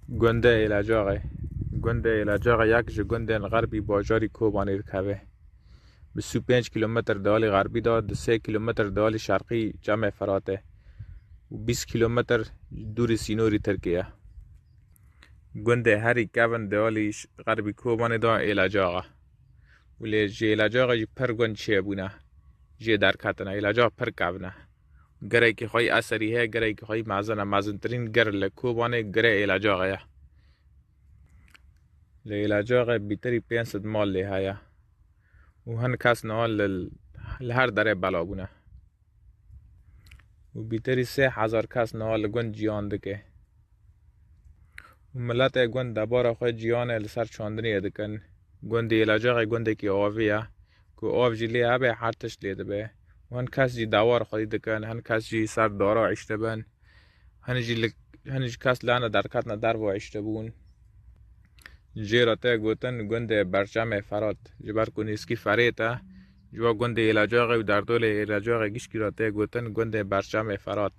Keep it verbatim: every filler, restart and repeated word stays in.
Gundê Êlacaxê. Gundê Êlacaxê yek ji gundên xerbî bajarî Kobanê dikeve. Bi sî û pênc kîlometr di alî xerbî de, di sê kîlometr di alî şerqî Çemê Firatê û bîst kîlometr dûrî sînorî Tirkiyê ye. Gundê herî kevin di alî ş-, xerbî Kobanê de Êlacax e. Û lê ji Êlacaxê jî pir gund çêbûne. Jê derketine. Êlacax pir kevin e. Girekî xwe yî eserî heye, girekî xwe yî mezin e. Mezintirîn gir li Kobanê girê Êlacaxê ye. Li Êlacaxê bîtirî pênc sed mal lê heye. Û hin kes niha li, li her derê bela bûne. Û bîtirî sê hezar kes niha li gund ciyan dike. Û miletê gund debara xwe ciyanê li ser çandiniyê dikin. Gundê Êlacaxê gundekî avî ye, ku av jî lê hebe, her tişt lê dibe. Û hin kes jî dewar xwedî dikin, hin kes jî ser dara îştibin. Hin jî li, hin jî kes lane derketine derva îştibûn. Jê re tê gotin gundê Berçemê Ferat. Ji ber ku nêzkî Ferêt e, ji bo gundê Êlacaxê û derdolê Êlacaxê gişkî re tê gotin gundê Berçemê Ferat.